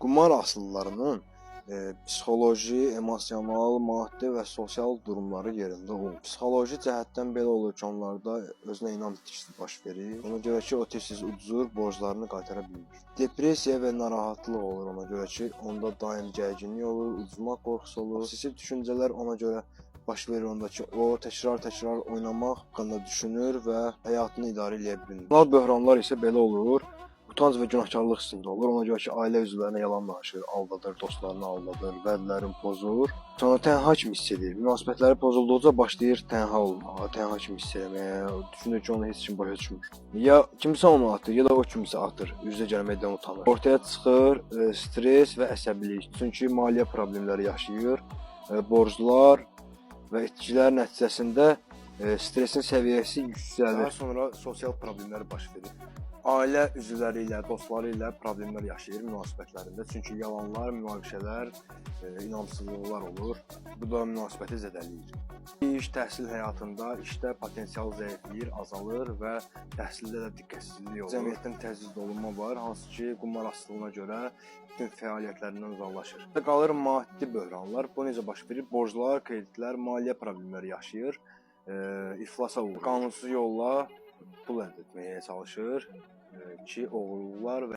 Qumar asılılarının psixoloji, emosional, maddi və sosial durumları yerində olmur. Psixoloji cəhətdən belə olur ki, onlarda özünə inam itkisi baş verir. Ona görə ki, o tez-tez uduzur, borclarını qaytara bilmir. Depressiya və narahatlıq olur ona görə ki, onda daim gərginlik olur, uduzmaq qorxusu olur. Obsessiv düşüncələr ona görə baş verir onda ki, o təkrar-təkrar oynamaq haqqında düşünür və həyatını idarə eləyə bilmir. Emosional böhranlar isə belə olur. Utanc və günahkarlıq hissində olur. Ona görə ki, ailə üzvlərinə yalan danışır, aldadır, dostlarını aldadır, vədlərini pozur. Sonra tənha kimi hiss edir. Münasibətləri pozulduqca başlayır tənha olmağa, tənha kimi hiss eləməyə. Düşünür ki, onu heç kim başa düşmür. Ya kimsə onu atır, ya da o kimsə atır. Üzə gəlməkdən utanır. Ortaya çıxır stres və əsəbilik. Çünki maliyyə problemləri yaşayır. Borclar və itkilər nəticəsində stresin səviyyəsi yüksəlir. Daha sonra sosial problemlər baş verir. Ailə üzvləri ilə, dostları ilə problemlər yaşayır münasibətlərində. Çünki yalanlar, münaqişələr, inamsızlıqlar olur. Bu da münasibəti zədələyir. İş, təhsil həyatında işdə potensial zəifləyir, azalır və təhsildə də diqqətsizlik olur. Cəmiyyətdən təzyiq olunma var, hansı ki, qumar asılılığına görə bütün fəaliyyətlərindən uzaqlaşır. Qalır maddi böhranlar. Bu necə baş verir? Borclar, kreditlər, maliyyə problemləri yaşayır, iflasa uğrayır. Qanunsuz yolla pul əldə etməyə çalışır ki, oğurluqlar və